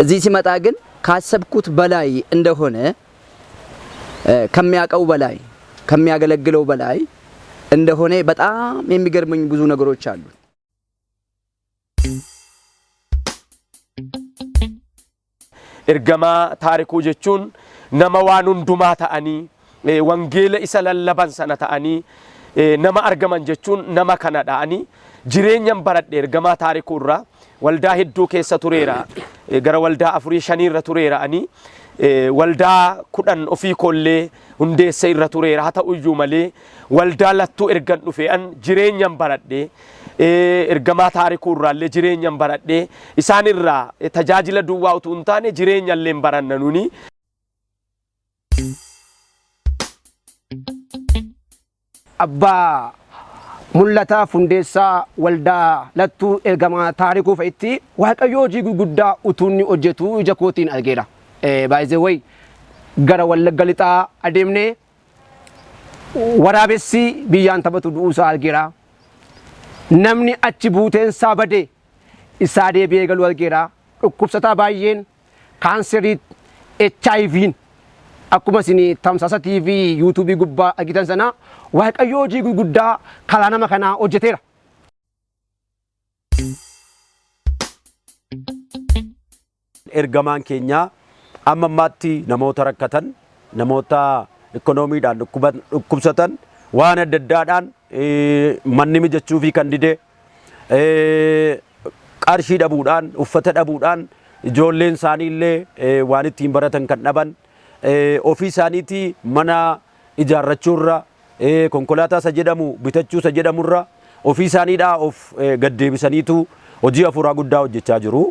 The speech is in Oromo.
እዚህ ሲመጣ ግን ካሰብኩት በላይ እንደሆነ፣ ከሚያውቀው በላይ፣ ከሚያገለግለው በላይ እንደሆነ በጣም የሚገርመኝ ብዙ ነገሮች አሉ። Ergamaa Taarikuu jechuun nama waan hundumaa ta'anii, wangeela isa lallaban sana ta'anii nama argaman jechuun nama kanadha. Ani jireenyan baradhe ergamaa Taarikuu irraa. Waldaa hedduu keessa tureera. Gara waldaa afurii shanii irra tureera ani. Waldaa 10 ofii koollee hundeessa irra tureera. Haa ta'uyyuu malee waldaa Lattuu ergan dhufe an jireenyan baradhe. Ergamaa Taarikuu irraallee jireenyan baradhe. Isaan irraa tajaajila duwwaa utuu hin taane jireenyallee baranna nuni. Abbaa Mul'ataa Hundeessaa waldaa Lattuu Ergamaa Taarikuu fa'itti Waaqayyo hojii gurguddaa utuu inni hojjetu ija kootiin argeera. By the way, gara Wallagga Lixaa adeemnee waraabessi biyyaan taphatu du'uusaa argeera. Namni achi buuteensaa bade isaa deebi'ee galuu argeera. Dhukkubsataa baay'een kaanserii, HIV'n, akkuma isin tamsaasa TV yuutuubii gubbaa argitan sana Waaqayyo hojii gurguddaa karaa nama kanaa hojjeteera. Ergamaan keenya amma ammaatti namoota rakkatan, namoota ikkonoomiidhaan dhukkubsatan, waan adda addaadhaan manni mijachuufii kan dide, qarshii dhabuudhaan, uffata dhabuudhaan, ijoolleen isaanii illee waan ittiin baratan kan dhaban, ofii isaaniitii mana ijaarrachuurra, konkolaataa isa jedhamu bitachuu isa jedhamurra ofii isaaniidhaa of gaddeebisaniitu hojii hafuuraa guddaa hojjechaa jiru.